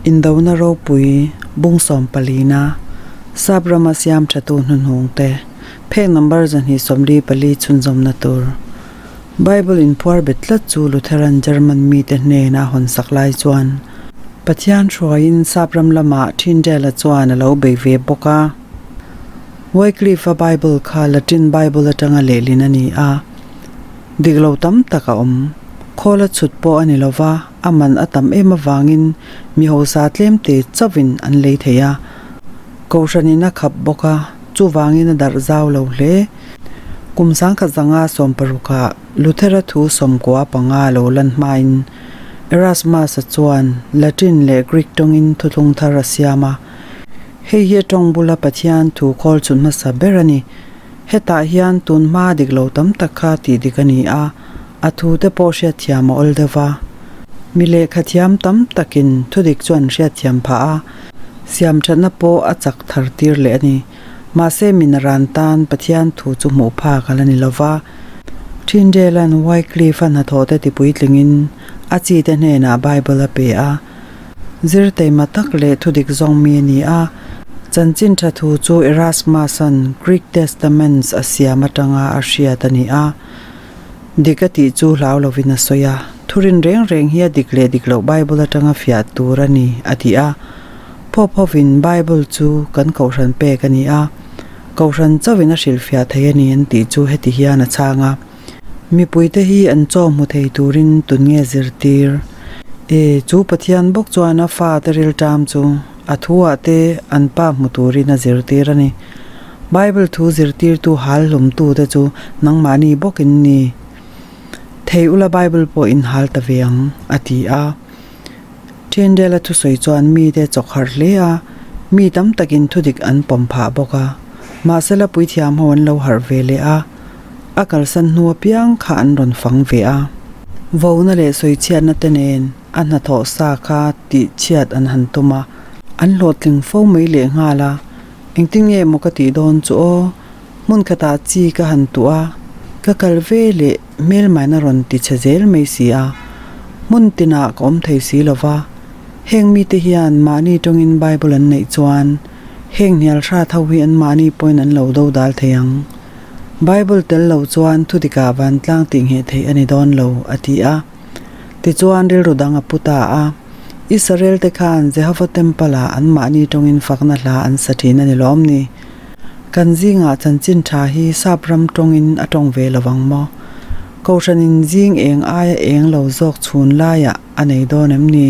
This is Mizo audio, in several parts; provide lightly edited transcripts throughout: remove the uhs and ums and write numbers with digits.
Indona ropui bung sawmpalina Sap rama siam thatu hnuhnung te phek number 224 chhunzawmna tur Bible inphuar bet tlat chu Lutheran German mite hnena hawn sak lai chuan Pathian hruaiin Sap ram lamah Tyndale-a chuan a lo bei ve bawk a. Wycliffe-a Bible kha Latin Bible atanga lehlin a ni a, dik lo tam tak a awm. Khawla chhut pawh a ni lo va, a man a tam em avangin mi hausa tlemte chauhin an lei thei a. Kohhranin a khap bawk a, chuvangin a darh zau lo hle. Kum sangkhat zanga sawmparukah Luthera thu sawmkua panga lo lan hmain Erasmus-a chuan Latin leh Greek tawngin thuthlung thar a siam a. Hei hi a tawng bula Pathian thu khawl chhun hmasa ber a ni. Hetah hian tun hma dik lo tam tak kha tih dik a ni a, a thu te pawh hriatthiam a awl deuh va. Mi lehkha thiam tam takin thu dik chu an hriatthiam phah a, siam thatna pawh a chak thar tir leh a ni. Mahse min a ran tan Pathian thu chu hmuh phak a la ni lo va. Tyndale-a'n Wycliffe-a hnathawhte tipuitlingin a chite hnenah Bible a pe a. Zir teima tak leh thudik zawng mi a ni a, chanchin tha thu chu Erasmus-a'n Greek Testaments a siam atanga a hriat a ni a. Dik a tih chu hlau lovin a sawi a, Thurin reng reng hi a dik leh dik loh Bible atanga fiah tur a ni, a ti a. Pope hovin Bible chu kan kohhran pek a ni a, kohhran chauhin a hrilhfiah thei a ni an tih chu heti hian a chhang a. Mipuite hi an chaw hmu thei turin tun nge zirtir? E, chu Pathian bawk chuan a fate rilṭam chu a thuah te an pa hmu turin a zirtir a ni. Bible thu zirtirtu hal hlumtute chu nangmahni bawk in ni. Thei ula Bible pawh in hal ta ve ang, a ti a. Tyndale-a thusawi chuan mite chawk harh hle a, mi tam takin thudik an pawm phah bawk a. Mahsela puithiam ho an lo harh ve leh a, a kalsan hnu apiang kha an rawn fang ve a. Vona leh sawichhiatna te nen a hnathawh sa kha tihchhiat an han tum a, an hlawhtling fo mai leh nghal a, Engtin nge maw ka tih dawn chu aw, hmun khatah chi ka han tuh a, ka kal ve leh hmelmaina rawn ti chhe zel mai si a, hmun tinah ka awm thei si lo va, heng mite hian mahni tawngin Bible an neih chuan heng hnial hrat ho hi an mahni pawhin an lo do dal thei ang. Bible tel lo chuan thudikah vantlang tih ngheh theih a ni dawn lo, a ti a. Tichuan rilru dang a pu ta a. Israel te khan Jehova Temple ah anmahni tawngin fakna hla an sa thin a ni lawm ni? Kan zingah chanchin tha hi sap ram tawngin a tawng ve lo vang maw? Kohhranin zing eng aia eng lo zawk chhun laiah a nei dawn em ni?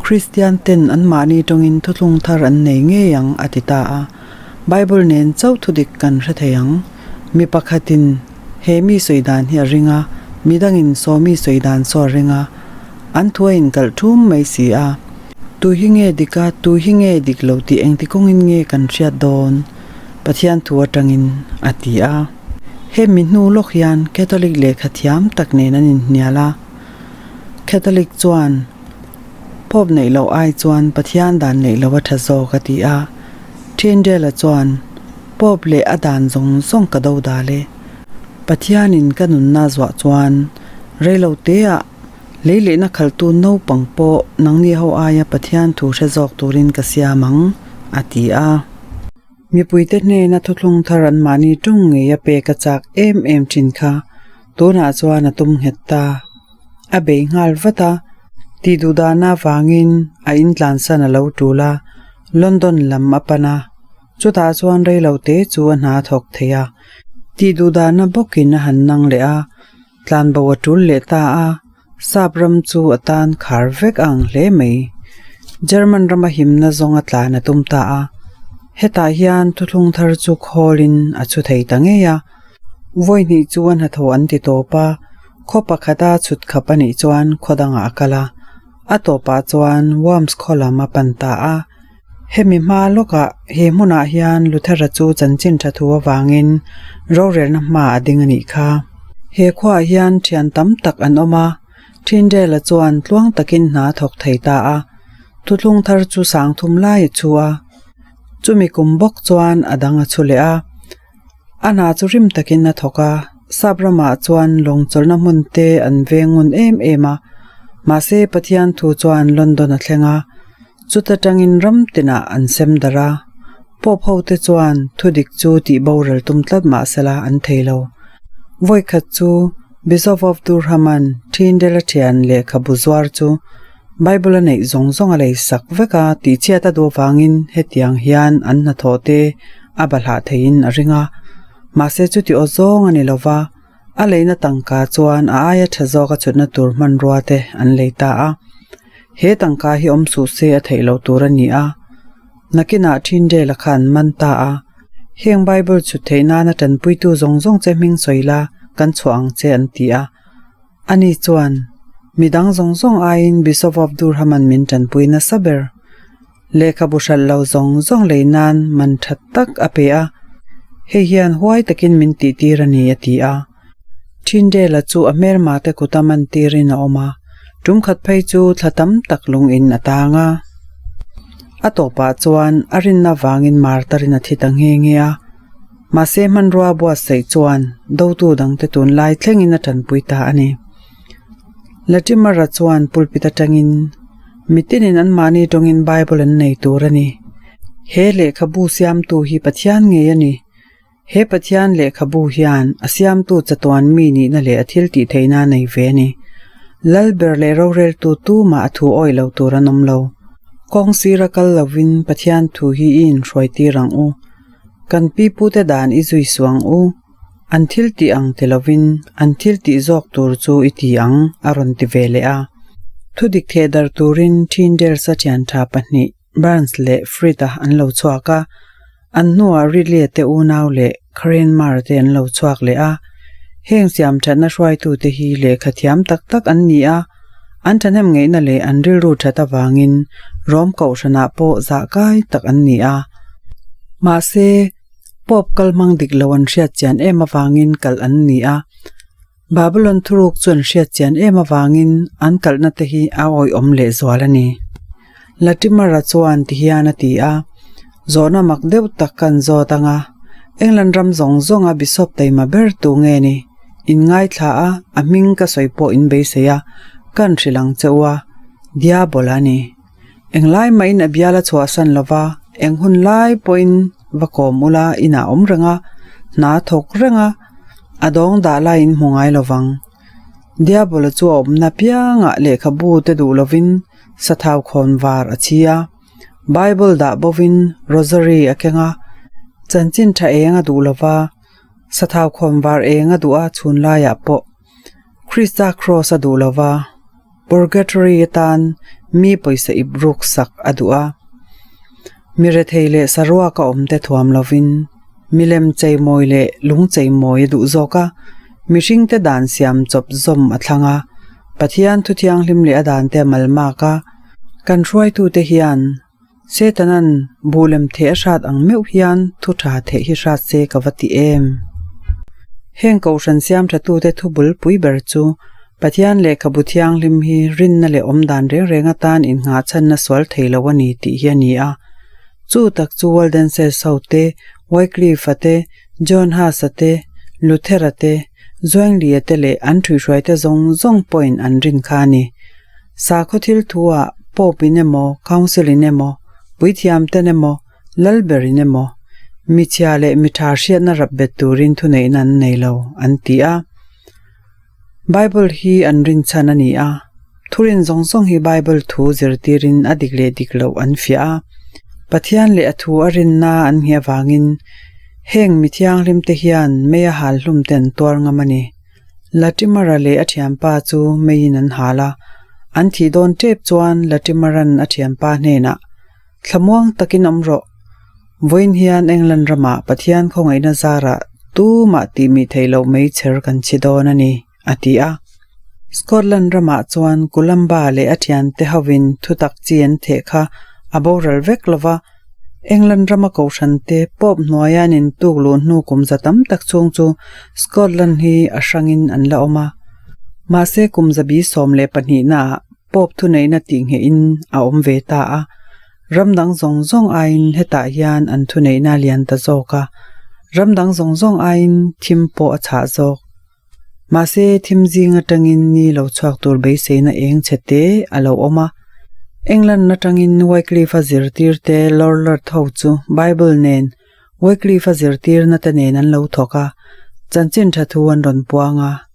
Kristian ten anmahni tawngin thuthlung thar an nei ngei ang, a ti ta a. Bible nen chauh thudik kan hre thei ang. Mi pakhatin he mi sawi dan hi a ring a, mi dangin saw mi sawi dan saw a ring a, an thu a inkalh thum mai si a. Tu hi nge dik a, tu hi nge dik lo tih engti kawngin nge kan hriat dawn? Pathian thu atangin a ti a. Hemi hnu lawk hian Catholic lehkha thiam tak nen an inhnial a. Catholic chuan Pope neih loh ai chuan Pathian dan neih loh a tha zawk a ti a. Tyndale-a chuan, Pope leh a dan zawng zawng ka do dal e. Pathianin ka nunna zuah chuan reilo teah lei lehna khaltu naupang pawh nangni ho aia Pathian thu hre zawk turin ka siam ang, a ti a. Mipuite hnena thuthlung thar anmahni tawng ngei a pek a chak em em thin kha tunah chuan a tum nghet ta. A bei nghal vat a, tih duh dahna avangin a intlansan a lo tul a, London lam a pan a, chutah chuan reilo te chu a hna thawk thei a, tih duh dahna bawkin a han nang leh a, tlanbo a tul leh ta a, sap ram chu a tan khar vek ang hle mai. German rama himna zawng a tlan a tum ta a, hetah hian thuthlung thar chu khawlin a chhu thei ta ngei a, vawi hnih chu a hnathawh an ti tawp a, khaw pakhata chhut khap a nih chuan khaw dangah a kal a. A tawpah chuan Worms khaw lam a pan ta a. Hemi hma lawkah he hmunah hian Luthera chu chanchin tha thu avangin rorelna hma a ding a nih kha. He khuaah hian thian tam tak an awm a, Tyndale-a chuan tluang takin hna a thawk thei ta a. Thuthlung thar chu sang thum lai a chhu a, chumi kum bawk chuan a dang a chhu leh a. A hna chu rim takin a thawk a, sap ramah chuan lawng chawlhna hmun te an veng ngun em em a, mahse Pathian thu chuan London a thleng a. Chuta tangin ram tinah an sem darh a. Pope hote chuan thudik chu tih boral tum tlat mah sela an thei lo. Vawikhat chu Bishop of Durham-a'n Tyndale-a thian lehkhabu zuar chu Bible a neih zawng zawng a lei sak vek a tihchhiat a duh avangin hetiang hian an hnathawh te a bahlah theiin a ring a. Mahse chuti aw zawng a ni lo va, a leina tangka chuan a aia tha zawk a chhutna tur hmanrua te an lei ta a. He tangka hi awm suh se a theih loh tur a ni a. Nakinah Tyndale-a kha an man ta a. Heng Bible chhut theih nana tanpuitu zawng zawng che hming sawi la, kan chhuah ang che an ti a. Ani chuan, Midang zawng zawng aiin Bishop of Durham-a'n min tanpui nasa ber. Lehkhabu hralh lo zawng zawng lei nan man tha tak a pe a, hei hian huai takin min tihtir a ni a ti a. Tyndale-a chu a hmelmate kuta man tirin a awm a, tum khat phei chu thla tam tak lungin a tang a. A tawpah chuan a rinna vangin martarin a thi ta nghe nghe a. Mahse hmanrua buatsaih chuan dotu dangte tunlai thlengin a tanpui ta a ni. Latimer-a chuan pulpit atangin mitinin anmahni tawngin Bible an nei tur a ni. He lehkhabu siamtu hi Pathian ngei a ni. He Pathian lehkhabu hian a siamtu chatuan mi nihna leh a thil tih theihna a nei ve a ni. Lalber leh roreltu tumah a thu awih lo tur an awm lo. Kawng sira kal lovin Pathian thu hi i inhruai tir ang u. Kan pipute dan i zui suh ang u. An thil tih ang ti lovin an thil tih zawk tur chu i ti ang, a rawn ti ve leh a. Thudik theh dar turin Tyndale-sa thiantha pahnih Burns leh Frith-a an lo chhuak a, an hnuah Ridley-a te unau leh Cranmer te an lo chhuak leh a. Heng siamthatna hruaitute hi lehkha thiam tak tak an ni a, an thahnem ngeihna leh an rilru that avangin Rom kohhranah pawh zahkai tak an ni a. Mahse, Pope kal hmang dik lo an hriat chian em avangin kalh an ni a. Babylon thuruk chu an hriat chian em avangin an kalhna te hi a awihawm leh zual a ni. Latimer-a chuan ti hian a ti a, Zawhna mak deuh tak kan zawt ang a, England ram zawng zawnga Bishop taima ber tu nge ni? In ngaithla a, a hming ka sawi pawh in beisei a, kan hrilh ang che u a, Diabol a ni. Englai mahin a bial a chhuahsan lo va, eng hun lai pawhin va kawm ula inah awm reng a, hna thawk reng a, a dawng dah laiin hmu ngai lo vang. Diabola chu a awmna piangah lehkhabu te duh lovin sathau khawn var a chhi a, Bible dah bovin rosary a keng a, chanchin tha eng a duh lo va, sathau khawn var eng a duh a chhun laiah pawh Krista cross a duh lo va. Purgatory atan mi pawisa ip ruk sak a duh a, mi rethei leh saruak a awm te thuam lovin milem cheimawi leh lung cheimawi a duh zawk a, mihringte dan siam chawp zawm a thlang a, Pathian thu thianghlim leh a dan te a malmak a, kan hruaitute hian Setanan buhlem theh a hrat ang meuh hian thu tha theh hi hrat se ka va ti em? Heng kohhran siam thatute thu bulpui ber chu Pathian lehkhabu thianghlim hi rinna leh awmdan reng reng atan innghahchhanna sual thei lo a ni tih hi a ni a. Chu tak chu Waldenses ho te, Wycliffe-a te, John Huss-a te, Luther-a te, Zwingli-a te leh an ṭhuihhruaite zawng zawng pawhin an rin kha a ni. Sakhaw thil thuah Pope in emaw, Council in emaw, puithiam ten emaw, lal ber in emaw, mi chhia leh mi tha hriatna rap bet turin thuneihna an nei lo, an ti a. Bible hi an rinchhan a ni a, thurin zawng zawng hi Bible thu zirtirin a dik leh dik loh an fiah a. Pathian leh a thu a rinna an ngheh avangin heng mi thianghlim te hian mei a hal hlum te an tuar ngam a ni. Latimer-a leh a thianpa chu meiin an hal a, an thih dawn tep chuan Latimer-a'n a thianpa hnenah, Thlamuang takin awm rawh. Vawiin hian England ramah Pathian khawngaihna zarah tumah tihmih theih loh mai chher kan chhi dawn a ni, a ti a. Scotland ramah chuan Columba leh a thiante hovin thutak chi an theh kha a boral vek lo va, England rama kohhrante Pope hnuaia an intuk luh hnu kum za tam tak chhung chu Scotland hi a hrangin an la awm a. Mahse kum zabi 12 naah Pope thuneihna tihnghehin a awm ve ta a, ram dang zawng zawng aiin hetah hian an thuneihna a lian ta zawk a, ram dang zawng zawng aiin thim pawh a chhah zawk. Mahse thim zing atangin ni lo chhuak tur beiseina eng chhe te a lo awm a. England atangin Wycliffe-a zirtirte Lorlard ho chu Bible nen Wycliffe-a zirtirna te nen an lo thawk a, chanchin tha thu an rawn puang a.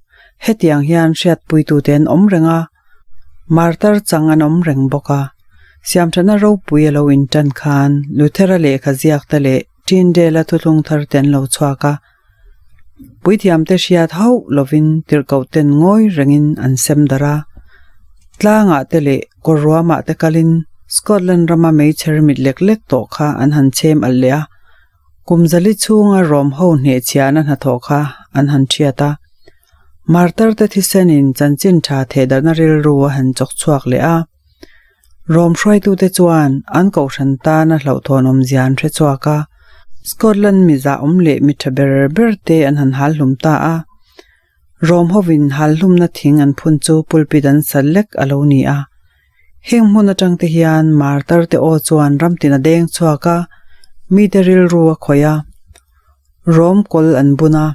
Hetiang hian hriatpuitute an awm reng a, martar chang an awm reng bawk a. Siamthatna ropui a lo intan khan Luther-a lehkha ziak te leh Tyndale-a thuthlung thar te an lo chhuak a. Puithiamte hriat hauh lovin tirhkoh ten ngawi rengin an sem darh a. Tlangah te leh kawr ruamah te kalin Scotland rama meichher mit lek lek tawh kha an han chhem alh leh a. Kum zali chhunga Rom ho hnehchhiahna hnathawh kha an han thiat a. Martar te thisenin chanchin tha thehdarhna rilru a han chawk chhuak leh a. Rom hruaitute chuan an kohhran tana hlauhthawn awmzia an hre chhuak a, Scotland mi zahawm leh mi tha ber ber te an han hal hlum ta a. Rom hovin hal hlumna thing an phun chu pulpit an sal lek a lo ni a. Heng hmun atang te hian martar te aw chuan ramtin a deng chhuak a, mite rilru a khawih a. Rom kawl an bun a,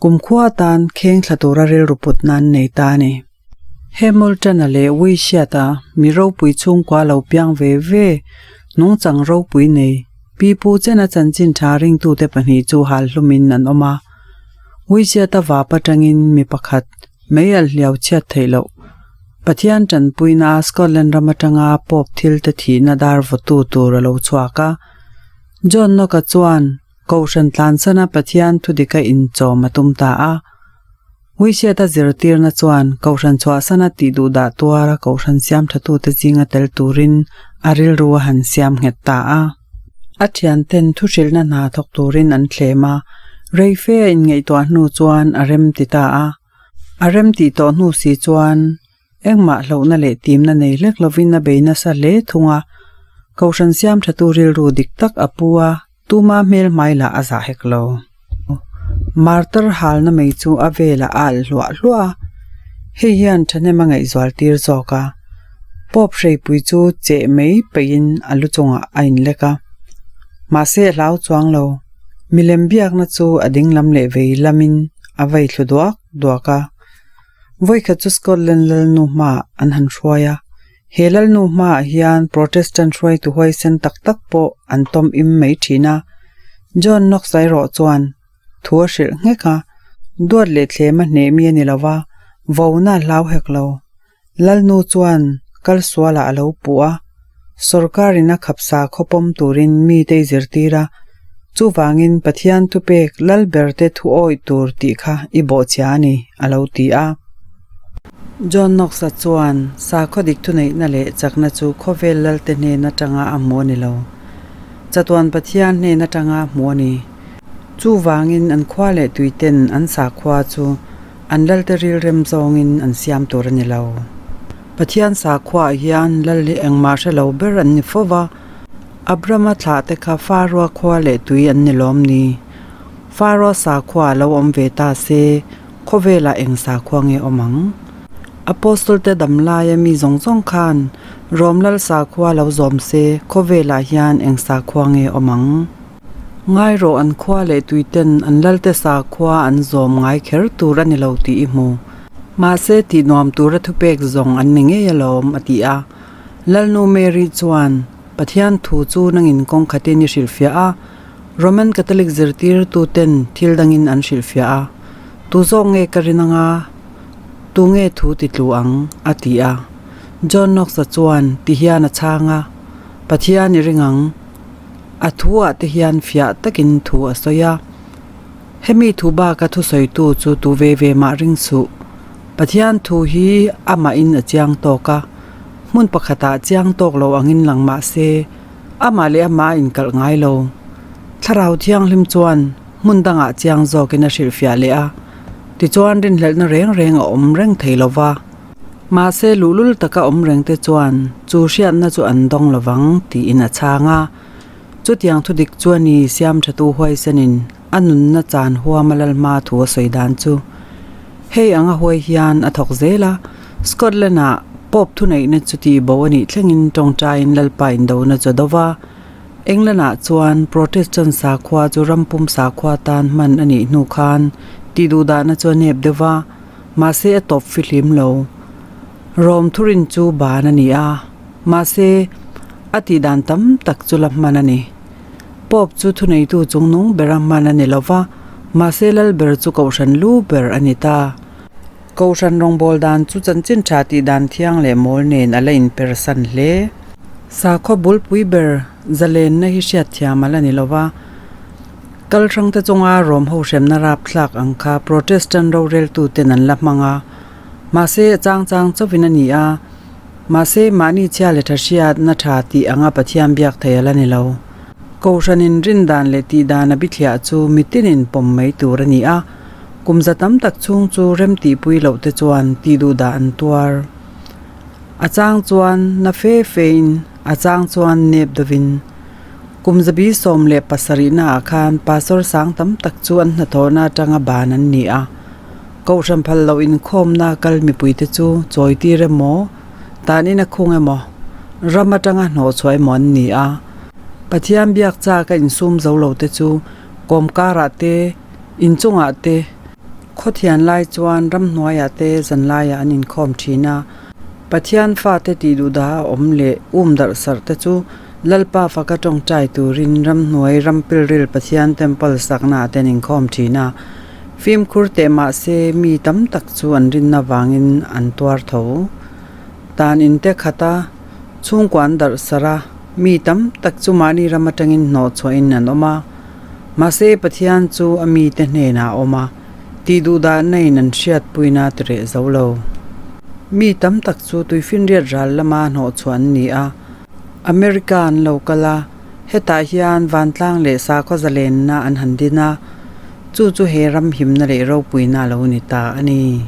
kumkhua atan kheng thla tura rilru put nan nei ta a ni. Hemultana leh Wisiata mi ropui chhungkua lo piang ve ve, nungchang ropui nei, Pi Pu Chena chanchin tha ringtute pahnih chu hal hlumin an awm a. Wisiata vap atangin mi pakhat mei al hliau chhiat theih loh. Pathian tanpuina Scotland ram atanga Pope thilte thihna dar vawtu tur a lo chhuak a. John Knox-a chuan Kohhran tlansana Pathian thudika inchawm a tum ta a. Huihriata zirtirna chuan Kohhran chhuahsana tih duh dah tuara Kohhran siam thatute zinga tel turin a rilru a han siam nghet ta a. A thianten thuhrilhna hna thawk turin an thlem a, rei fe a inngaihtuah hnu chuan a rem ti ta a. A rem tih tawh hnu si chuan Engmah hlauhna leh timna nei hlek lovin a bei nasa hle thung a, Kohhran siam thatu rilru dik tak a pu a, tuma hmel hmai lah a zah hek lo. Martar halna mai chu a velah a alh hluah hluah a, hei hian thahnem a ngaihzual tir zawk a, Pope hreipui chu cheh mai peihin a lu chungah a inlek a, mahse a hlau chuang lo, milem biakna chu a dinglam leh vei lamin a vei thlu duak duak a. Vawikhat chu Scotland lalnu hmaah an han hruai a, he lalnu hmaah hian Protestant hruaitu huaisen tak tak pawh an tawm im mai thin a. John Knox erawh chuan thu a hrilh nghek a, duat leh thlem a hneh mi a ni lo va, vona a hlau hek lo. Lalnu chuan kal sualah a lo puh a, sorkarin a khapsa khawpawm turin mite i zirtir a, chuvangin Pathian thupek lal berte thu awih tur tih kha i bawhchhia a ni, a lo ti a. John Knox-a chuan sakhaw dik thuneihna leh chakna chu khawvel lalte hnen atanga a hmu a ni lo. Chatuan Pathian hnen atanga a hmu a ni. Chuvangin an khua leh tuiten an sakhua chu An lalte rilrem zawngin an siam tur a ni lo. Pathian sakhuaah hian lal hi engmah hre lo ber an ni fo va, Abrama thlah te kha Faroa khua leh tui an ni lawm ni? Faroa sakhua a lo awm ve ta se, khawvelah eng sakhua nge awm ang? Apostol te dam laia mi zawng zawng khan Rom lal sakhua lo zawm se, khawvelah hian eng sakhua nge awm ang? Ngai rawh an khua leh tuiten an lalte sakhua an zawm ngai kher tur a ni lo tih i hmu. Mahse tih nuam tura thupek zawng an ni ngei alawm, a ti a. Lalnu Mary chuan, Pathian thu chu nangin kawng khatin i hrilhfiah a, Roman Catholic zirtirtuten thil dangin an hrilhfiah a. Tu zawk nge ka rin anga tu nge thu ti tlu ang? a ti a. John Knox-a chuan ti hian a chhang a, Pathian i ring ang. A thuah te hian fiah takin thu a sawi a, hemi thu baka thusawitu chu tu ve ve mah ring suh. Pathian thu hi amahin a chiang tawk a, hmun pakhatah chiang tawk lo angin lang mah se, amah leh amah a inkalh ngai lo. Thlarau Thianghlim chuan hmun dangah chiang zawkin a hrilhfiah leh a, tichuan rinhlelhna reng reng a awm reng thei lo va. Mahse, luhlul taka awm rengte chuan chu hriatna chu an dawng lovang tiin a chhang a. Chutiang thudik chu a ni siamthatu huaisenin a nunna chan huama lalhma thu a sawi dan chu. Hei anga huai hian a thawk zel a, Scotland-ah Pope thuneihna chu tihbo a nih thlengin tawngtaiin Lalpa indona chu a do va. England-ah chuan Protestant sakhua chu rampum sakhua tan hman a nih hnu khan tihduhdahna chu a nep deuh va. Mahse a tawp fihlim lo. Rom thurin chu ban a ni a. Mahse, a tih dan tam tak chu la hman a ni. Pope chu thuneitu chungnung bera hman a ni lo va, mahse lal ber chu kohhran lu ber a ni ta. Kohhran rawngbâwl dan chu chanchin ṭha tih dan thiang leh mawl nen a la inpersan hle. Sakhaw bulpui ber zalenna hi hriatthiam a la ni lo va, kal hrangte chunga rawm ho hremna rapthlak ang kha Protestant roreltuten an la hmang a, mahse a chang chang chauhin a ni a. Mahse, mahni chhia leh tha hriatna tha tih anga Pathian biak thei a la ni lo. Kohhranin rin dan leh tih dan a bithliah chu mitinin pawm mai tur a ni a, kum za tam tak chhung chu rem tihpui loh te chuan tih duh dah an tuar. A chang chuan na fe fein, a chang chuan nep dovin. Kum zabi 17 naah khan pastor sang tam tak chu an hnathawhna atanga ban an ni a. Kohhran phal loh inkhawmna kal mipuite chu chawitir emaw, tanin a khung emaw, ram atanga hnawhchhuah emaw an ni a. Pathian biak chak a insum zo lo te chu kawmkarah te, inchungah te, khawthian lai chuan ramhnuaiah te zanlaiah an inkhawm thin a. Pathian fate tih duhdah a awm leh um darh sarh te chu Lalpa faka tawngtai turin ramhnuai rampilril Pathian temple saknaah te an inkhawm thin a. Fimkhur teh mah se mi tam tak chu an rinna vangin an tuar tho. Tan in te khat a, chhungkua an darh sarh a, mi tam tak chu mahni ram atangin hnawh chhuahin an awm a. Mahse Pathian chu a mite hnenah a awm a, tih duhdahna in an hriatpuina a tireh zo lo. Mi tam tak chu tuifinriat ral lama hnawh chhuah an ni a, America an lo kal a, hetah hian vantlang leh sakhaw zalenna an han din a, chu chu he ram himna leh ropuina a lo ni ta a ni.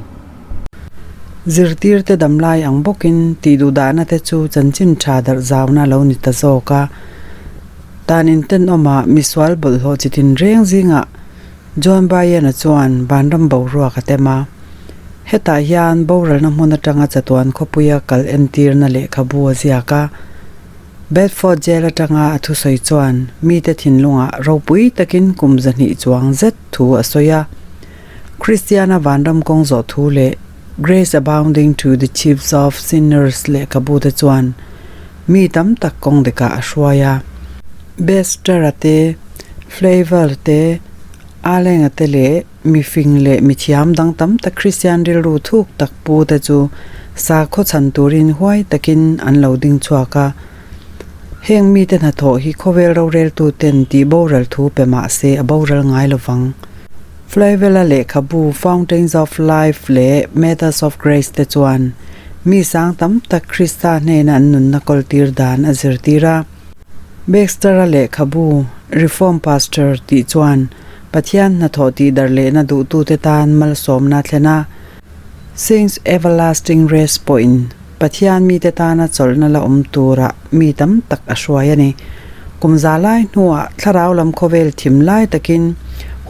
Zirtirte damlai ang bawkin tih duhdahna te chu chanchin tha darh zauna a lo ni ta zawk a. Dan intenawmah misual bawlhhlawh chi tinreng zingah John Bayena chuan vanram boruak a tem a. Hetah hian boralna hmun atanga chatuan khawpuia kal entirna lehkhabu a ziak a. Bedford Jail atanga a thusawi chuan mite thinlungah ropui takin kum 200 chuang zet thu a sawi a. Kristiana vanram kawng zawh thu leh Grace Abounding to the Chiefs of Sinners lehkhabu te chuan mi tam tak kawng dikah a hruai a. Baxter-a te, Flavel te, Allen-a te leh mifing leh mithiam dang tam tak Kristian rilru thuk tak pu te chu sakhaw chhan turin huai takin an lo ding chhuak a. Heng mite hnathawh hi khawvel roreltu ten tih boral thu pe mah se a boral ngai lo vang. Flavel-a lehkhabu Fountains of Life leh Methods of Grace te chuan mi sang tam tak Krista hnena an nunna kawltir dan a zirtir a. Baxter-a lehkhabu Reform Pastor tih chuan Pathian hnathawh tihdarh lehna duhtute tan malsawmna a thlen a. Saints Everlasting Rest pawhin Pathian mite tana chawlhna la awm turah mi tam tak a hruai a ni. Kum za lai hnuah thlarau lam khawvel thim lai takin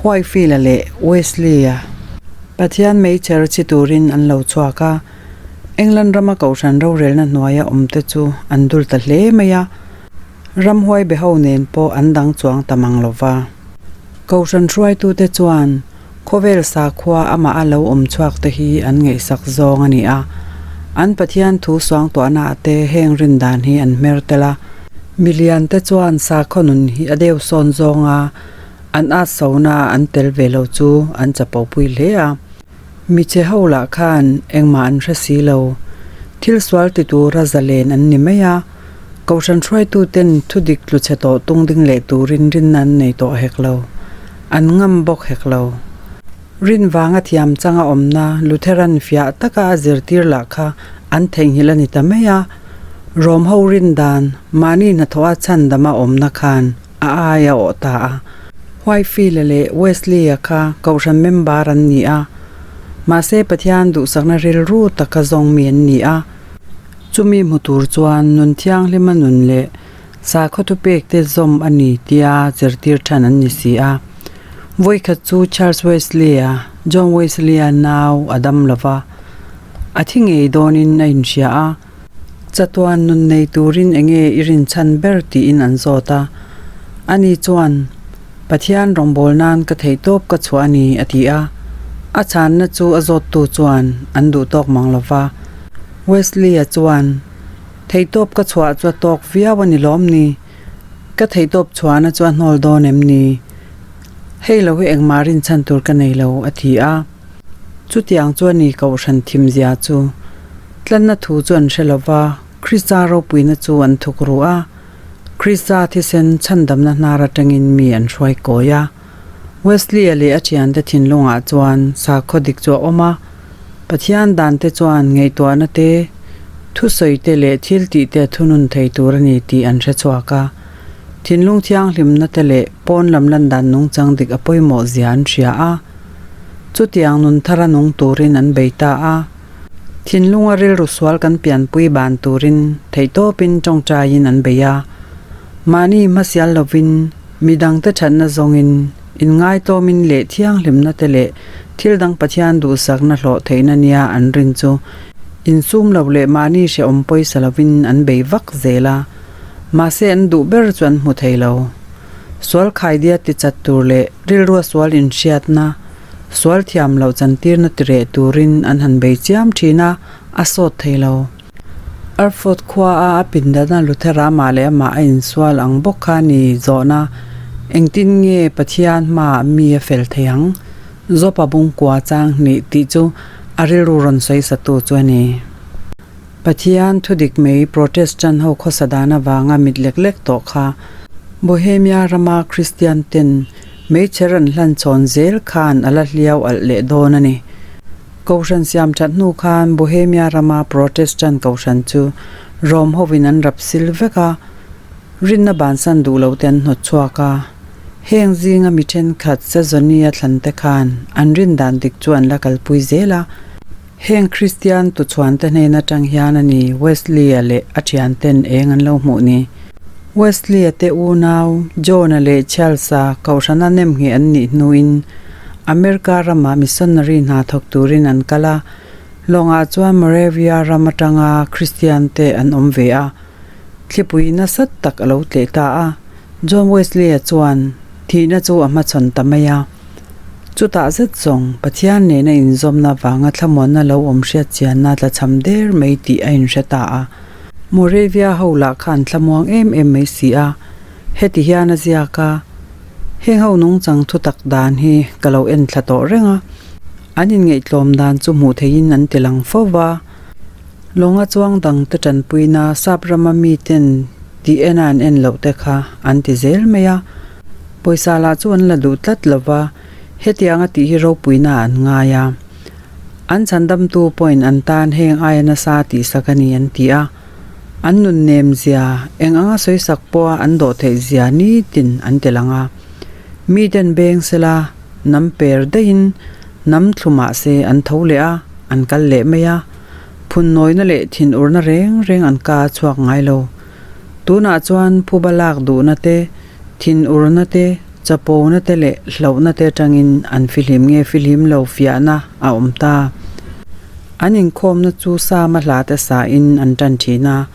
Whitefield-a leh Wesley-a Pathian meichher chhi turin an lo chhuak a. England rama kohhran rorelna hnuaia awmte chu an dul ta hle mai a, ramhuai be ho nen pawh an dang chuang ta mang lo va. Kohhran hruaitute chuan khawvel sakhua amah a lo awm chhuak te hi an ngaihsak zawng a ni a, an Pathian thu suangtuahna ah te heng rin dan hi an hmer tel a. Milian te chuan sakhaw nun hi a deuh sawn zawng a, an at sona an tel ve lo chu an chapopui hle a. Miche ho lah khan engmah an hre si lo. Thil sual ti tura zalen an ni mai a, Kohhran hruaituten thu dik tlu chhe tawh tung ding leh turin rinna an nei tawh hek lo. An ngam bawk hek lo. Rin vanga thiam changa awmna Lutheran fiah taka a zirtir lah kha an theihnghilh a ni ta mai a, Rom ho rin dan mahni hnathawha chhandama awmna khan a ai a awh ta a. Whitefield-a leh Wesley-a kha kohhran member an ni a, mahse Pathian duhsakna rilru taka zawng mi an ni a. Chumi hmu tur chuan nun thianghlima nun leh sakhaw thupekte zawm a ni tia zirtir than an ni si a. Vawikhat chu Charles Wesley-a, John Wesley-a nau a dam lo va, a thi ngei dawnin a inhria a. Chatuan nun nei turin enge i rinchhan ber tiin an zawt a. Ani chuan, Pathian rawngbâwl nan ka theih tawp ka chhuah a ni, a ti a. A chhanna chu a zawttu chuan an duh tawk mang lo va. Wesley-a chuan, Theihtawp ka chhuah chu a tawk viau a ni lawm ni? Ka theihtawp chhuahna chu a hnawl dawn em ni? Hei lo hi engmah rinchhan tur ka nei lo, a ti a. Chutiang chu a ni Kohhran thimzia chu. Tlanna thu chu an hre lo va, Krista ropuina chu an thuk ru a. Krista thisen chhandamna hnar atangin mi an hruai kawi a. Wesley-a leh a thiante thinlungah chuan sakhaw dik chu a awm a. Pathian dante chuan ngaihtuahna te, thusawi te leh thil tih te a thunun thei tur a ni tih an hre chhuak a. Thinlung thianghlimna te leh pawn lam lan dan nungchang dik a pawimawh zia an hria a. Chutiang nun thara nung turin an bei ta a. Thinlunga rilru sual kan pianpui ban turin theihtawpin tawngtaiin an bei a. Mahni hmasial lovin midangte thatna zawngin inngaitawmin leh thianghlimna te leh thil dang Pathian duhsakna hlawh theihna nia an rin chu insum lo leh mahni hrehawm pawisa lovin an bei vak zel a. Mahse an duh ber chu an hmu thei lo. Sual khaidia tichat tur leh rilrua sual inhriatna, Sual thiam loh chantirna tireh turin an han bei chiam thin a, a sawt thei lo. Erfurt khua a a pindana Luthera amah leh amah a insual ang bawk kha ni zawhna, Engtin nge Pathian hmaah mi a fel thei ang? Jopa bungkua chang hnih tih chu a rilru rawn sawi satu chu a ni. Pathian thudik mai Protestant ho khawsa dan avanga mit lek lek tawh kha Bohemia rama Kristian ten Hmeichhe rawn hlan chhawn zel khan a la hliau alh leh dawn a ni. Kohhran siam that hnu khan Bohemia rama Protestant kohhran chu Rome hovin an rap sil vek a, rinna bansan duh lo te an hnawt chhuak a. Heng zinga mi thenkhat Saxony-a thlan te khan an rin dan dik chu an la kalpui zel a. Heng Kristian tuchhuante hnen atang hian a ni Wesley-a leh a thianten eng an lo hmuh ni. Wesley-a te unau John-a leh Charles-a kohhrana nemngheh an nih hnuin America ramah missionary hna thawk turin an kal a, lawngah chuan Moravia ram atanga Kristian te an awm ve a. Thlipui nasa tak a lo tleh ta a, John Wesley-a chuan thihna chu a hmachhawn ta mai a. Chutah zet zawng, Pathian nena inzawmna vanga thlamuanna lo awm hriat chianna tlachham der mai tih a inhre ta a. Moravia ho lah khan thlamuang em em mai si a, heti hian a ziak a, Heng ho nungchang thutak dan hi ka lo en thla tawh reng a, an inngaihtlawm dan chu hmuh theihin an ti lang fo va. Lawnga chuang dangte tanpuina sap rama miten tih ena an en loh te kha an ti zel mai a, pawisa lah chu an la duh tlat lo va, hetianga tih hi ropuina an ngai a. An chhandamtu pawhin an tan heng aia nasa tihsak a ni an ti a, an nun nem zia, eng anga sawisak pawha an dawh theih zia nitin an ti lang a. Miten beng sela nam per daihin nam thlu mah se an tho leh a, an kal leh mai a. Phunnawina leh thinurna reng reng an ka a chhuak ngai lo. Tunah chuan phuba lak duhna te, thinurna te, chapona te leh hlauhna te atangin an fihlim nge fihlim lo fiahna a awm ta. An inkhawmna chu Sama hla te sain an tan thin a,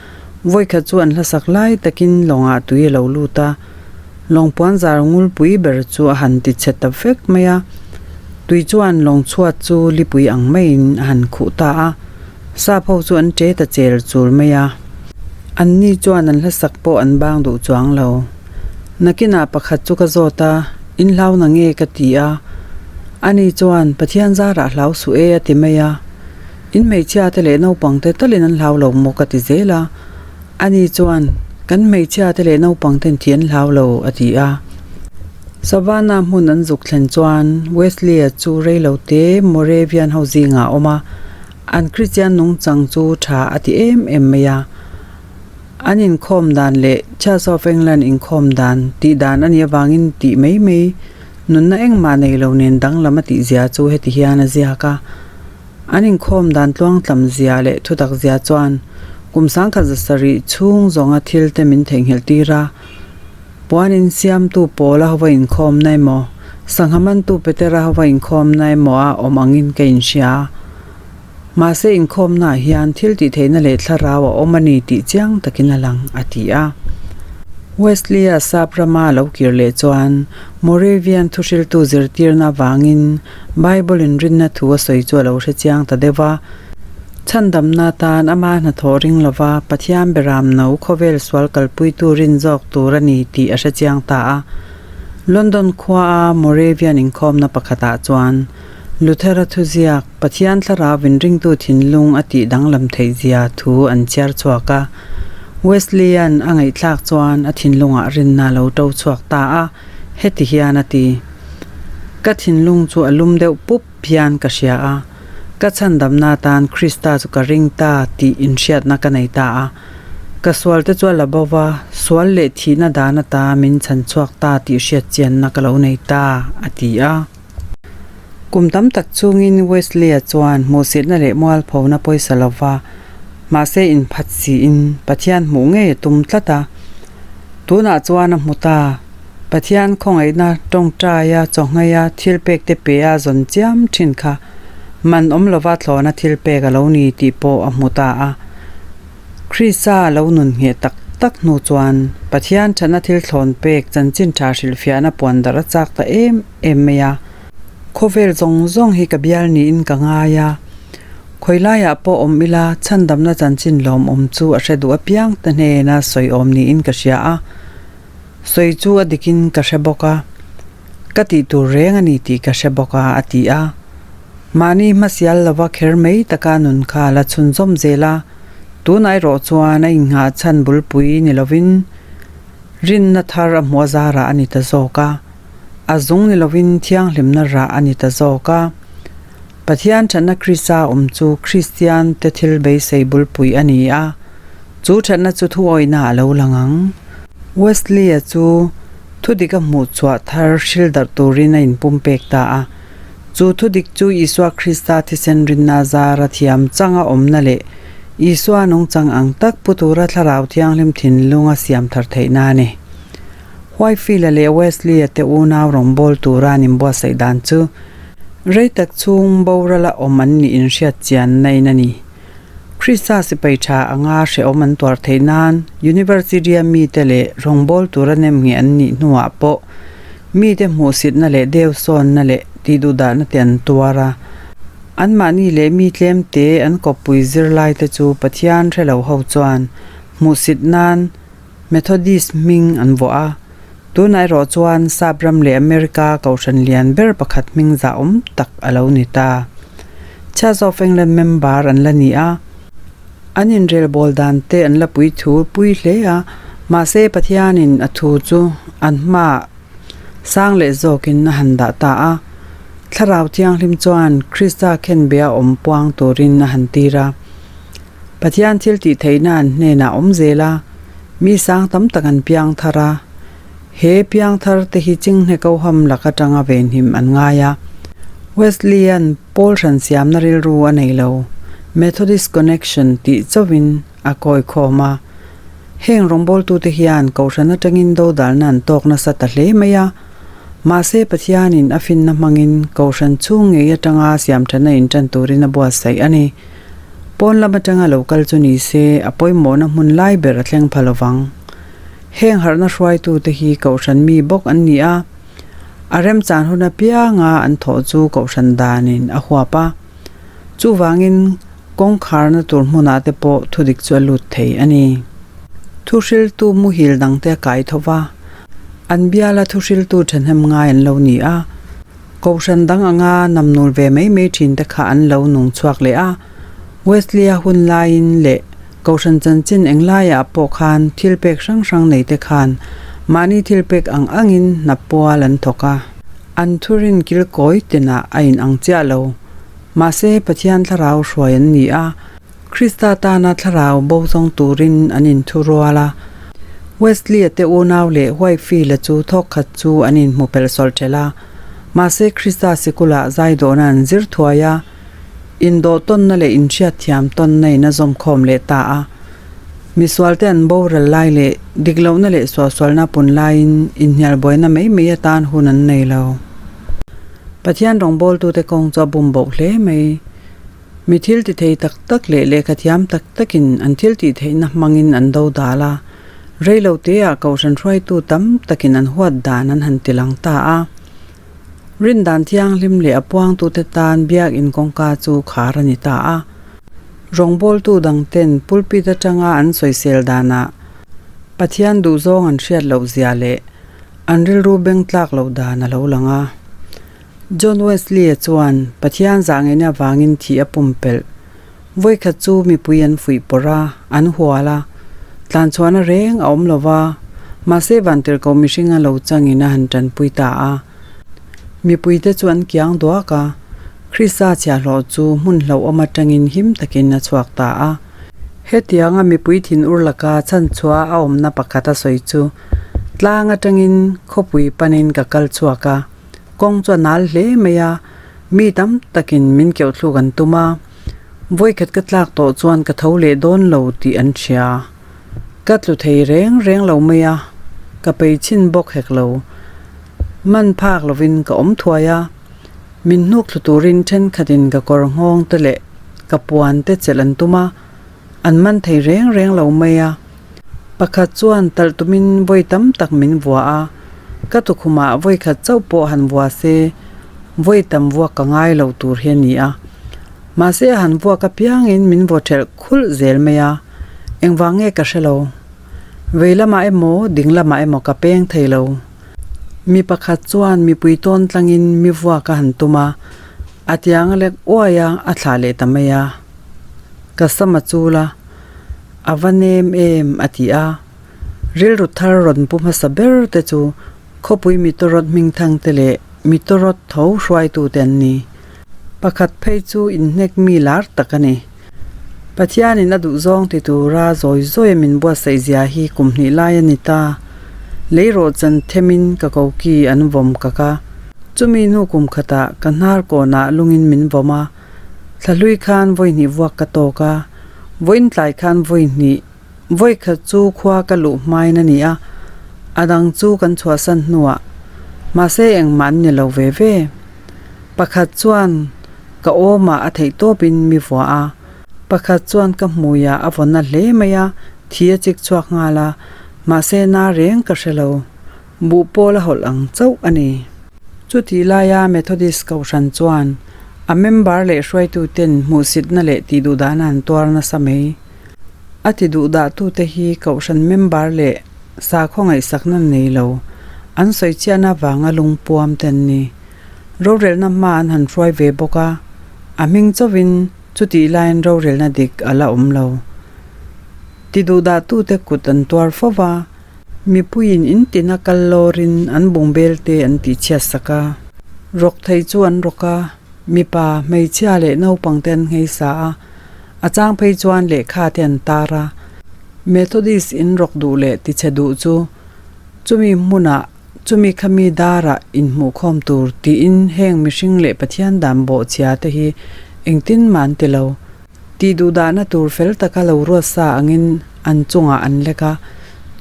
vawikhat chu an hlasak lai takin lawngah tui a lo lut a, lawng puanzar ngulpui ber chu a han ti chhe ta vek mai a. Tui chuan lawng chhuat chu lipui ang maiin a han khuh ta a, sap ho chu an ṭe ta chel chul mai a. Anni chuan an hlasak pawh an bang duh chuang lo. Nakinah pakhat chu ka zawt a, In hlau na nge ka ti a. Ani chuan, Pathian zarah hlau suh e a ti mai a. In hmeichhia te leh naupang te talin an hlau lo maw ka ti zel a. Ani chuan, Kan hmeichhia te leh naupang ten thi an hlau lo a ti a. Savannah hmun an zuk thlen chuan Wesley-a chu reilote Moravian ho zingah a awm a, an Kristian nungchang chu tha a ti em em mai a. An inkhawm dan leh Church of England inkhawm dan tih dan a nih avangin tih mai mai nunna engmah nei lo nen danglam a tih zia chu heti hian a ziak a. An inkhawm dan tluangtlam zia leh thutak zia chuan kum sangkhat zasarih chhung zawnga thil te min theihnghilh tir a. Puan insiamtu Paula hova inkhawmna emaw, sangha mantu Petera hova inkhawmna emaw a awm angin ka inhria a. Mahse inkhawmnaah hian thil tihtheihna leh thlarau a awm a ni tih chiang takin a lang, a ti a. Wesley-a sap rama a lo kir leh chuan Moravian thuhriltu zirtirna avangin Bible-in rinna thu a sawi chu a lo hre chiang ta deuh a. Chhandamna atan ama hnathawh ring lova Pathian beram no khawvel sual kalpuitu rin zawk tur a ni tih a hrechiang ta a. London khuaa Moravian inkhawmna pakhatah chuan Luthera thuziak Pathian thlarau inringtu thinlung a tih danglam theih zia thu an chhiar chhuak a. Wesley-a'n a ngaihthlak chuan a thinlungah rinna a lo to chhuak ta a, heti hian a ti, Ka thinlung chu a lum deuh pup hian ka hria a, ka chhandamna atan Krista chu ka ring ta tih inhriatna ka nei ta a. Ka sualte chu a la bo va, sual leh thihna dan ata min chhan chhuak ta tih hriat chianna ka lo nei ta, a ti a. Kum tam tak chungin Wesley-a chuan hmuhsitna leh mualphona pawisa lo va, mahse inphat siin Pathian hmuh ngei a tum tlat a. Tunah chuan a hmu ta, Pathian khawngaihna tawngtaia chawngheia thilpekte pe a zawn chiam thin kha man awm lova thlawna thilpek a lo ni tih pawh a hmu ta a. Krista a lo nun ngheh tak tak hnu chuan Pathian thatna thil thlawn pek chanchin tha hrilhfiahna puan darh a chak ta em em mai a. Khawvel zawng zawng hi ka bial niin ka ngai a, khawi laiah pawh awm ila chhandamna chanchin lawmawm chu a hre duh apiang te hnena sawi awm niin ka hria a, sawi chu a dikin ka hre bawk a, ka tih tur reng a ni tih ka hre bawk a, a ti a. Mahni hmasial lova kher mai taka nun kha a la chhunzawm zel a, tunah erawh chuan a innghah chhan bulpui ni lovin rinna thar a hmuh azarah a ni ta zawk a, a zung ni lovin thianghlimna rah a ni ta zawk a. Pathian thatna Krista awm chu Kristian te thil beisei bulpui a ni a, chu thatna chu thuawihna a lo lang ang. Wesley-a chu thudik a hmuh chhuah thar hril darh turin a inpumpek ta a. Chu thudik chu Isua Krista thisen rinna zara thiam changa awmna leh Isua nungchang ang tak pu tura Thlarau Thianghlim thinlunga siam thar theihna a ni. Whitefield-a leh Wesley-a te unau rawngbâwl tura an inbuatsaih dan chu rei tak chhung borala awm an nih inhriat chianna in a ni. Krista sipai tha anga hrehawm an tuar theih nan University-a mite leh rawngbâwl tura nemngheh an nih hnuah pawh mite hmuhsitna leh deusawnna leh tihduhdahna te an tuar a. Anmahni leh mi tlemte an kawppui zirlaite chu Pathian hre lo ho chuan hmuhsit nan Methodist hming an vuah a. Tunah erawh chuan Sap ram leh America kohhran lian ber pakhat hming zahawm tak a lo ni ta. Church of England member an la ni a. An inrelbawl dan te an la pui thu pui hle a, mahse Pathianin a thu chu an hmaah sang leh zawkin a han dah ta a. Thlarau Thianghlim chuan Krista khenbeh a awm puang turin a han tir a. Pathian thil tih theihna an hnenah awm zel a, mi sang tam tak an piang thar a. He piang thar te hi chinghne koham lak atanga venhim an ngai a. Wesley-a'n Pawl hran siamna rilru a nei lo, Methodist Connection tih chauhin a kawi khawm a. Heng rawngbawltute hian kohhran atangin dodalna an tawk nasa ta hle mai a. Mahse Pathianin a finna hmangin kohhran chhung ngei atanga siamthatna intan turin a buatsaih a ni. Pawn lam atanga lo kal chu ni se a pawimawhna hmun lai ber a thleng pha lovang. Heng harhna hruaitute hi kohhran mi bawk an ni a. A remchan hun apianga an thawh chu kohhran danin a huap a. Chuvangin kawngkharna tur hmunah te pawh thudik chu a lut thei a ni. Thuhriltu muhil dangte a kai tho va, an biala thuhriltu thahnem ngai an lo ni a. Kohhran dang anga namnul ve mai mai thin te kha an lo nung chhuak leh a. Wesley-a hun laiin leh Kohhran chanchin englaiah pawh khan thil pek hrang hrang nei te khan mahni thil pek ang angin hna pual an thawk a. An thurin kilkawi tinah a inang chiah lo. Mahse, Pathian thlarau hruai an ni a, Krista tana thlarau bo zawng turin an inthurual a. Wesley-a te unau leh Whitefield-a chu thawk khat chu an inhmu pelh sawlh ṭhelh a. Mahse, Krista sikulah zaidawhna an zir thuai a. Indawh tawnna leh inhriat thiam tawnna in a zawm khawm leh ta a. Misualte an boral lai leh dik lohna leh suahsualna pun laiin inhnial buaina mai mai atan hun an nei lo. Pathian rawngbawltute kawng chu a bum boh hle mai. Mi thil ti thei tak tak leh lehkha thiam tak takin an thil tih theihna hmangin an do dal a. Reilo teah kohhran hruaitu tam takin an huat dan an han ti lang ta a. Rindan thianghlim leh a puangtute tan biakinn kawngka chu khar a ni ta a. Rawngbawltu dangten pulpit atanga an sawisel danah Pathian duhzawng an hriat loh zia leh an rilru beng tlak loh dan a lo lang a. John Wesley-a chuan Pathian zahngeihna avangin thih a pumpelh. Vawikhat chu mipui an fuih pawrh a, an hual a, tlanchhuahna reng a awm lo va, mahse vantirhkoh mihring a lo changin a han tanpui ta a. Mipuite chu an kiang duak a, Krista chhiahhlawh chu hmun hlauhawm atangin him takin a chhuak ta a. Hetianga mipui thinur laka chhanchhuah a awmna pakhat a sawi chu, Tlang atangin khawpui panin ka kal chhuak a, kawng chu a nal hle mai a, mi tam takin min keuhthluk an tum a, vawikhat ka tlak tawh chuan ka tho leh dawn lo tih an hria. Ka tlu thei reng reng lo mai a, ka pei chhin bawk hek lo. Man phak lovin ka awm thuai a, min hnuk thlu turin thenkhatin ka kawr nghawng te leh ka puan te chelh an tum a, an man thei reng reng lo mai a. Pakhat chuan talh tumin vawi tam tak min vua a, ka tukhumah vawi khat chauh pawh han vua se, vawi tam vuak ka ngai lo tur hi a ni a. Mahse a han vuak apiangin min vaw thelh khulh zel mai a, engvang nge ka hre lo. Vei lamah emaw ding lamah emaw ka peng thei lo. Mi pakhat chuan mipui tawn tlangin mi vuak a han tum a, a tiang a lek uai a, a thlah leh ta mai a. Ka sam a chul a, a va nem em a ti a. Rilru thar rawn pu hmasa ber te chu khawpui mitawrawt hmingthang te leh mitawrawt tho hruaitu te an ni. Pakhat phei chu inhnek mi lar tak a ni. Pathianin a duhzawng ti tura zawi zawi a min buatsaih zia hi kum hnih lai a ni ta. Lei rawh chan themin ka koki an vawm kak a. Chumi hnu kum khatah ka hnar kawnah lungin min vawm a. Thlahlui khan vawi hnih vuak ka tawk a. Vawiin tlai khan vawi hnih, vawi khat chu khua ka luh hmain a ni a, a dang chu kan chhuahsan hnuah. Mahse engmah an ni lo ve ve. Pakhat chuan ka awmah a theih tawpin mi vuah a, pakhat chuan ka hmuiah a vawn na hle mai a, thi a chik chhuak nghal a, mahse na reng ka hre lo. Buh pawl a hawlh ang chauh a ni. Chutih laia Methodist Kohhran chuan a member leh hruaituten hmuhsitna leh tihduhdahna an tuar nasa mai. A tiduhdahtute hi Kohhran member leh sakhaw ngaihsakna nei lo, an sawichhiahna avanga lungpuam te an ni. Rorelna hma an han hruai ve bawk a, a hming chauhin chutih laiin rorelna dik a la awm lo. Tiduhdahtute kut an tuar fo va, mipuiin in tina kal lawrin an bungbel te an tihchhiat sak a. Rawk thei chu an rawk a, mipa, hmeichhia leh naupang te an nghei sa a, a chang phei chuan lehkha te an tar a. Methodist in rawk duh leh tichhe duh chu chumi hmunah Chumi kha mi darah inhmuhkhawm tur tiin heng mihring leh Pathian dan bawhchhia te hi engtin mah an ti lo. Tih duhdahna tur fel taka lo ruat sa angin an chungah an lek a.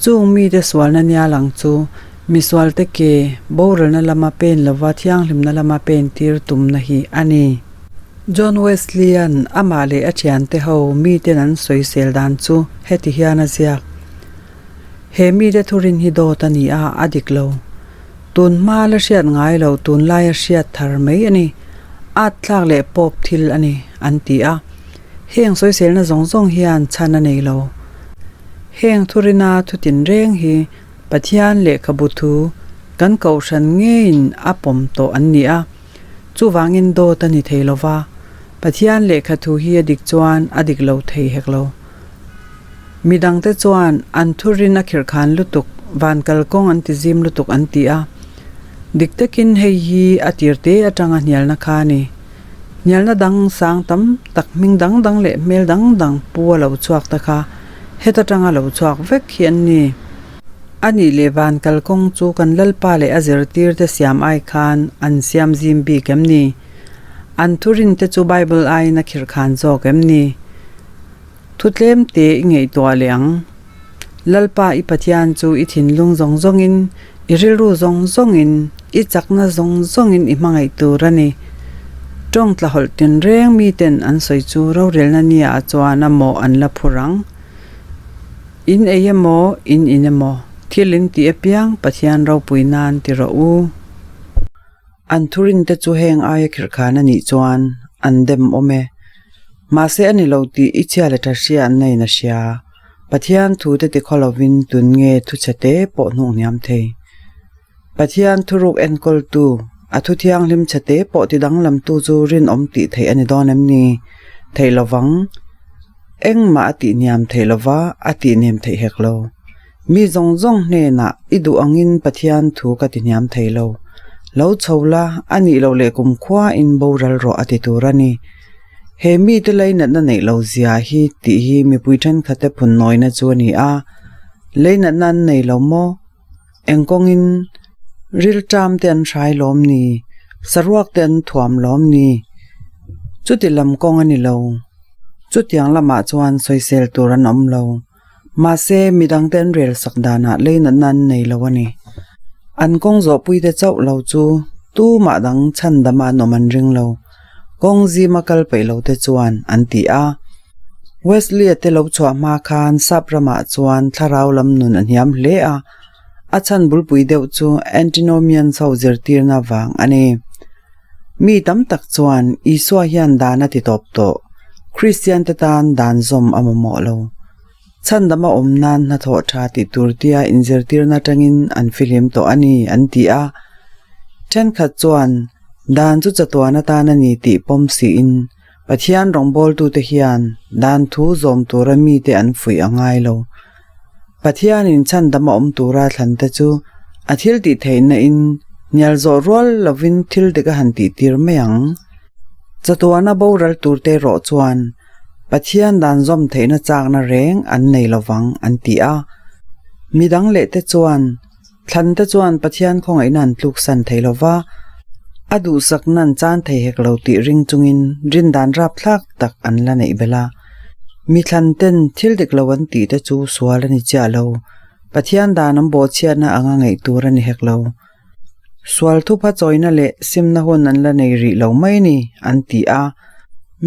Chung mite sualna nia lang chu misualte ke boralna lama pen lova thianghlimna lama pen tir tumna hi a ni. John Wesley-a'n amah leh a thiante ho miten an sawisel dan chu heti hian a ziak. He mite thurin hi dawt a ni a, a dik lo. Tun hma la hriat ngai lo tunlaia hriat thar mai a ni. At thlak leh pawp thil a ni, an ti a. Heng sawiselna zawng zawng hian chhan a nei lo. Heng thurina thu tinreng hi Pathian lehkhabu thu kan kohhran ngeiin a pawm tawh an ni a. Chuvangin dawt a ni thei lo va, Pathian lehkha thu hi a dik chuan a dik lo thei hek lo. Mi dangte chuan an thurin a khirhkhan lutuk, van kalkawng an ti zim lutuk an ti a. Dik takin hei hi a tirte atanga hnialna kha a ni. Hnialna dang sang tam tak hming dang dang leh hmel dang dang pu a lo chhuak ta kha heta tanga lo chhuak vek hi an ni. A nih leh van kalkawng chu kan Lalpa leh a zirtirte siam ai khan an siam zim bik em ni? An thurinte chu Bible aiin a khirhkhan zawk em ni? Thu tlem te i ngaihtuah leh ang. Lalpa i Pathian chu i thinlung zawng zawngin, i rilru zawng zawngin, i chakna zawng zawngin i hmangaih tur a ni. Tawng tlahawlh tinreng miten an sawi chu rorelna nia chuan a mawh an la phur ang. In ei emaw, in in emaw, thil in tih apiang Pathian ropui nan ti rawh u. An thurinte chu heng aia khirhkhan a nih chuan an dem awm e. Mahse a ni lo tih i chhia leh tha hria an neiin a hria. Pathian thu te tikhaw lovin tun nge thu chhe te pawh hnuk hniam thei. Pathian thuruk enkawltu, a thu thianghlim chhe te pawh ti danglamtu chu rinawm tih theih a ni dawn em ni? Theih lovang. Engmah a tih hniam theih lova a tih nem theih hek lo. Mi zawng zawng hnenah i duh angin Pathian thu ka ti hniam thei lo. Lo chho la, a nih loh leh kumkhua in boral rawh a ti tur a ni. He mite leinatna neih lo zia hi tih hi mipui thenkhatte phun nawina chu a ni a. Leinatna an nei lo maw? Eng kawngin rilṭam te an hrai lawm ni? Saruak te an thuam lawm ni? Chuti lam kawng a ni lo. Chutiang lamah chuan sawisel tur an awm lo. Mahse, midangte an rel sak danah leinatna an nei lo a ni. An kawng zawhpuite chauh lo chu tumah dang chhandama an awm an ring lo. Kawng zima kal peih lo te chuan an ti a. Wesley-a te lo chhuah hma khan sap ramah chuan thlarau lam nun a hniam hle a, a chhan bulpui deuh chu Antinomians ho zirtirna vang a ni. Mi tam tak chuan Isua hian dan a ti tawp tawh, Kristian te tan dan zawm a mamawh lo. Chhandam a awm nan hnathawh tha tih tur tia inzirtirna atangin an fihlim tawh a ni, an ti a. Thenkhat chuan dan chu chatuan atan a ni tih pawm siin Pathian rawngbawltute hian dan thu zawm tura mite an fuih a ngai lo. Pathianin chhandam a awm tura thlante chu a thil tih theihna in hnial zawh rual lovin thil dik a han tih tir mai ang. Chatuana boral turte erawh chuan Pathian dan zawm theihna chakna reng an nei lovang an ti a. Midang lehte chuan Thlante chuan Pathian khawngaihna an tluksan thei lo va, a duhsakna an chan thei hek lo tih ring chungin rindan rapthlak tak an la neih belh a. Mi thlanten thil dik lo an tih te chu sual a ni chiah lo, Pathian dan an bawhchhiatna anga ngaih tur a ni hek lo. Sual thupha chawina leh simna hun an la nei rih lo mai ni, an ti a.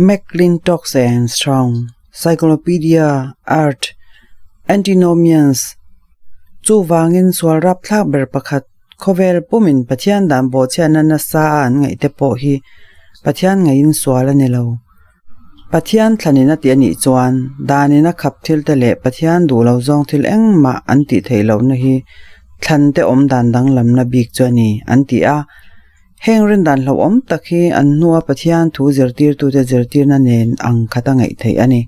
McClintock and Strong, Cyclopedia, Art, Antinomians, Chuvangin sual rapthlak ber pakhat khawvel pumin Pathian dan bawhchhiatna nasa a an ngaih te pawh hi Pathian ngaiin sual a ni lo. Pathian thlanin a tih a nih chuan danin a khap thil te leh Pathian duh lo zawng thil engmah an tih theih lohna hi thlan te awm dan danglamna bik chu a ni an ti a. Heng rindan hlauhawm tak hi an hnua Pathian thu zirtirtute zirtirna nen ang khat a ngaih theih a ni.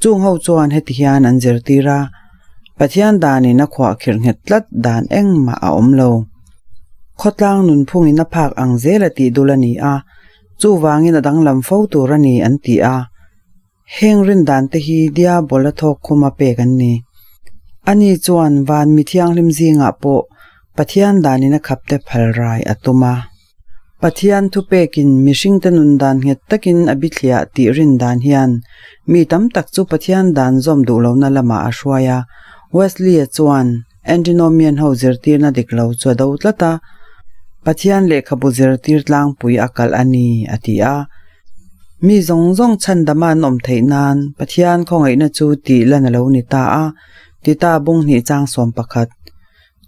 Chung ho chuan heti hian an zirtir a, Pathian danin a khuah khirh nghet tlat dan engmah a awm lo. Khawtlang nunphungin a phak ang zel a tih dul a ni a, chuvangin a danglam fo tur a ni an ti a. Heng rindan te hi Diabol a thawk khuma pek an ni. Ani chuan van mi thianghlim zingah pawh Pathian danin a khap te phal rai a tum a. Pathian thupekin mihringte nun dan nghet takin a bithliah tih rindan hian mi tam tak chu Pathian dan zawm duh lohna lamah a hruai a. Wesley-a chuan Antinomian ho zirtirna dik lo chu a do tlat a, Pathian lehkhabu zirtir tlangpui a kalh a ni, a ti a. Mi zawng zawng chhandama an awm theih nan Pathian khawngaihna chu tih lan a lo ni ta a, ti ta bung hnih chang 11.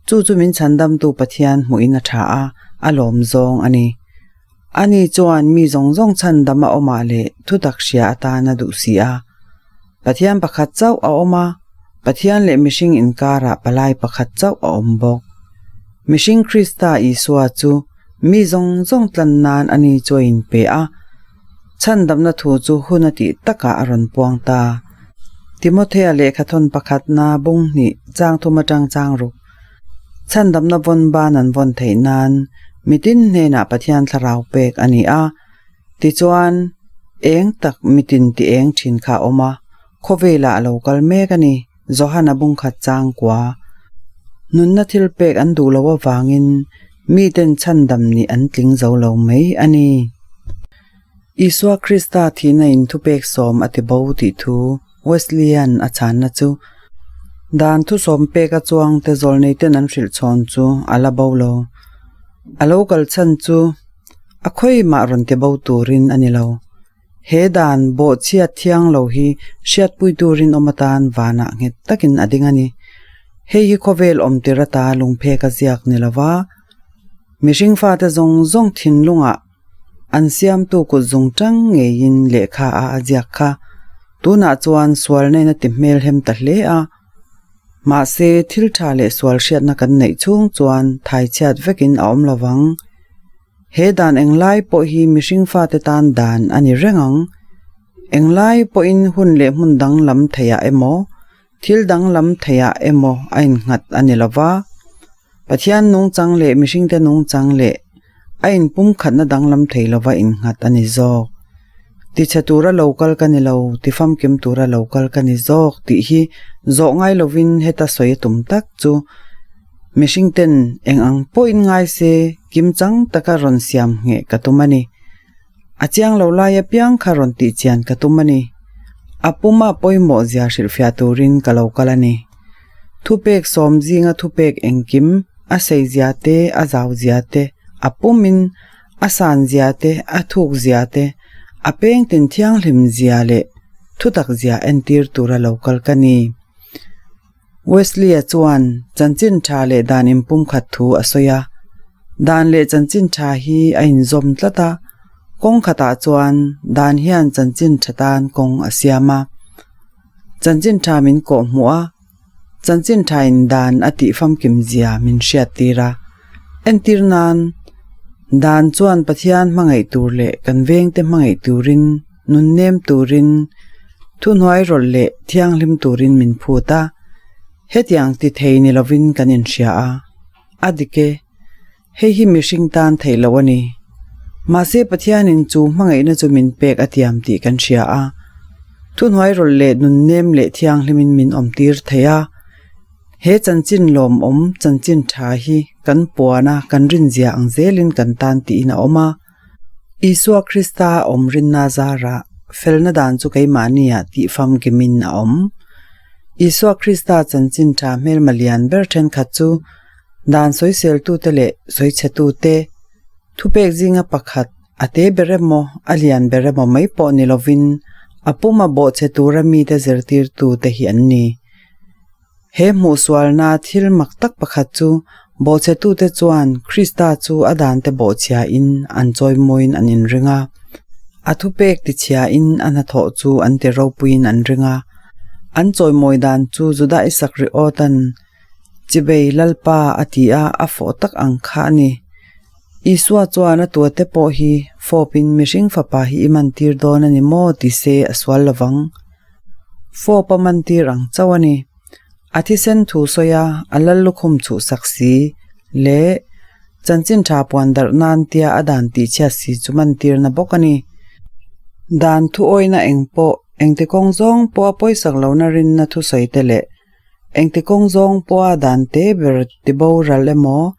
Chu chu min chhandamtu Pathian hmuhin a tha a, a lawm zawng a ni. Ani chuan mi zawng zawng chhandam a awmah leh thutak hria atan a duh si a. Pathian pakhat chauh a awm a, Pathian leh mihring inkarah palai pakhat chauh a awm bawk. Mihring Krista Isua chu mi zawng zawng tlan nan ani chu a inpe a, chhandamna thu chu hun a tih takah a rawn puang ta. Timothea lehkhathawn pakhatna bung hnih chang thum atang chang ruk. Chhandamna vawn ban an vawn theih nan mitin hnenah Pathian thlarau pek a ni a. Tichuan, eng tak mitin ti eng thin kha a awm a, khawvelah a lo kal mek a ni, Johana bungkhat changkua. Nunna thil pek an duh loh avangin miten chhandam nih an tling zo lo mai a ni. Isua Krista thihna in thupek sawm a ti bo tih thu Wesleyan a chhanna chu dan thusawm pek a chuang te zawlneiten an hrilh chhawn chu a la bo lo. A lo kal chhan chu a khawimah rawn ti bo turin a ni lo. He dan bawhchhiat thiang lo hi hriatpui turin awm atan vanah nghet takin a ding a ni. Hei hi khawvel awm tir ata lungphek a ziak ni lova, mihring fate zawng zawng thinlungah. An siamtu kut zungtang ngeiin lehkha a a ziak kha. Tunah chuan sual nen a ti hmelhem ta hle a. Mahse, thil tha leh sual hriatna kan neih chhung chuan thaichhiat vekin a awm lo vang. He dan englai pawh hi mihring fate tan dan a ni reng ang. Englai pawhin hun leh hmun danglam theiah emaw, thil danglam theiah emaw a innghat a ni lo va. Pathian nungchang leh mihringte nungchang leh a inpumkhatna danglam thei lova innghat a ni zawk. Tichhe tura lo kal ka ni lo, tifamkim tura lo kal ka ni zawk tih hi zawh ngai lovin heta sawi a tum tak chu mihringten eng ang pawhin ngai se kimchang taka rawn siam ngheh ka tum a ni. A chiang lo lai apiang kha rawn tih chian ka tum a ni. A puma pawimawh zia hrilhfiah turin ka lo kal a ni. Thupek sawm zinga thupek engkim, a sei zia te, a zau zia te, a pumin a san zia te, a thuk zia te, a pengtin thianghlim zia leh thutak zia entir tura lo kal ka ni. Wesley-a chuan chanchin tha leh dan inpumkhat thu a sawi a. Dan leh chanchin tha hi a inzawm tlat a, kawng khatah chuan dan hian chanchin tha tan kawng a siam a. Chanchin tha min kawh hmuh a, chanchin thain dan a tih famkim zia min hriat tir a. Entir nan, dan chuan Pathian hmangaih tur leh kan vengte hmangaih turin, nunnem turin, thuhnuai rawlh leh thianghlim turin min phut a. Hetiang ti thei ni lovin kan inhria a, a dik e. Hei hi mihring tan theih loh a ni. Mahse Pathianin chu hmangaihna chu min pek a tiam tih kan hria a. Thuhnuai rawlh leh nunnem leh thianghlimin min awmtir thei a. He chanchin lawmawm chanchin tha hi kan puana kan rinzia ang zelin kan tan tiin a awm a. Isua Krista awm rinna zarah felna dan chu keimahniah tih famkimin a awm. Isua Krista chanchin tha hmelma lian ber thenkhat chu Dan sawiseltute leh sawichhetute thupek zinga pakhat a te ber emaw a lian ber emaw mai pawh ni lovin a puma bawhchhe tura mite zirtirtute hi an ni. He hmuhsualna thil mak tak pakhat chu bawhchhetute chuan Krista chu a dante bawhchhiain an chawimawiin an inring a, a thupek tichhiain a hnathawh chu an ti ropuiin an ring a, an chawimawi dan chu Juda Isak Riawtan Chibei Lalpa a ti a, a fawh tak ang kha a ni. Isua chuan a tuate pawh hi fawpin mihring fapa hi i mantir dawn a ni maw ti se a sual lo vang. Fawp a mantir ang chauh a ni. A thisen thu sawi a, a lal lukhum chhuhsak si leh chanchin tha puan darh nan tia a dan tihchhiat si chu mantirna bawk a ni. Dan thuawina eng pawh, engti kawng zawng pawh a pawisak lohna rinna thusawi te leh Engti kawng zawng pawha dan te ber ti boral emaw,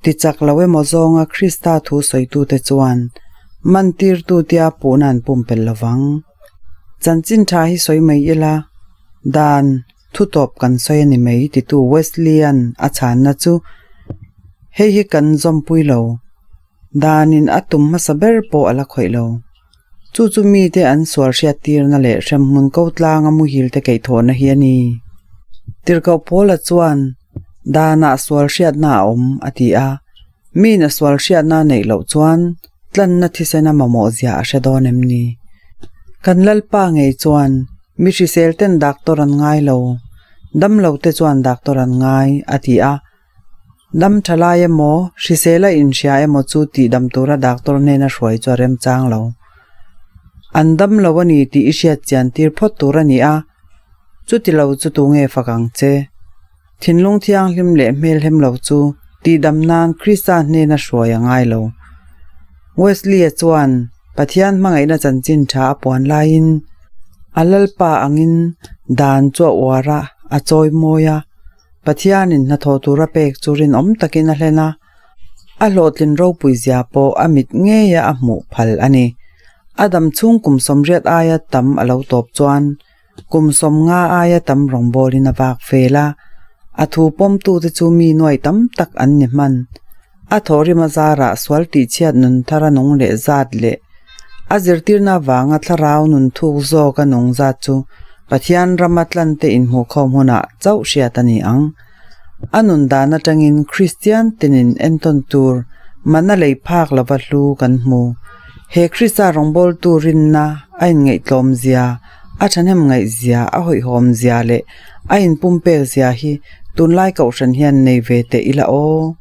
ti chak lo emaw zawnga Krista thu sawitute chuan mantirtu tia puhna an pumpelh lo vang. Chanchin tha hi sawi mai ila, dan thu tawp kan sawi a ni mai titu Wesley-a'n a chhanna chu hei hi kan zawmpui lo, danin a tum hmasa ber pawh a la khawih lo. Chu chu mite an sual hriattirna leh hremhmun ko tlanga muhil te keihthawhna hi a ni. Tirhkoh Paula chuan, Danah sual hriatna a awm, a ti a. Miin a sual hriatna a neih loh chuan tlanna thisena mamawh zia a hre dawn em ni? Kan Lalpa ngei chuan, Mi hrisel ten doctor an ngai lo, damlo te chuan doctor an ngai, a ti a. Dam tha lai emaw, hrisel a inhria emaw chu tih dam tura doctor hnena hruai chu a remchang lo. An dam lo a ni tih i hriat chian tir phawt tur a ni a, chuti lo chu tunge fak ang che? Thinlung thianghlim leh hmelhem lo chu tih dam nan Krista hnena hruai a ngai lo. Wesley-a chuan Pathian hmangaihna chanchin tha a puan laiin a Lalpa angin dan chu a uar a, a chawi mawi a. Pathianin hnathawh tura pek chu rinawm takin a hlen a, a hlawhtlin ropui zia pawh a mit ngeia a hmuh phal a ni. A dam chhung kum sawmriat aia tam a lo tawp chuan kum sawmnga aia tam rawngbawlin a vak vel a, a thu pawmtute chu mi nuai tam tak an ni hman. A thawhrim a zarah sual tihchhiat nun thara nung leh zat leh a zirtirna avanga thlarau nun thuk zawka nung zat chu Pathian rama tlante inhmuhkhawm hunah chauh hriat a ni ang. A nun dan atangin Kristian tinin entawn tur mana lei phak lova hlu kan hmu. He Krista rawngbawltu rinna a inngaihtlawm zia, a thahnem ngaih zia, a hawihhawm zia leh a inpumpek zia hi tunlai kohhran hian nei ve teh ila aw.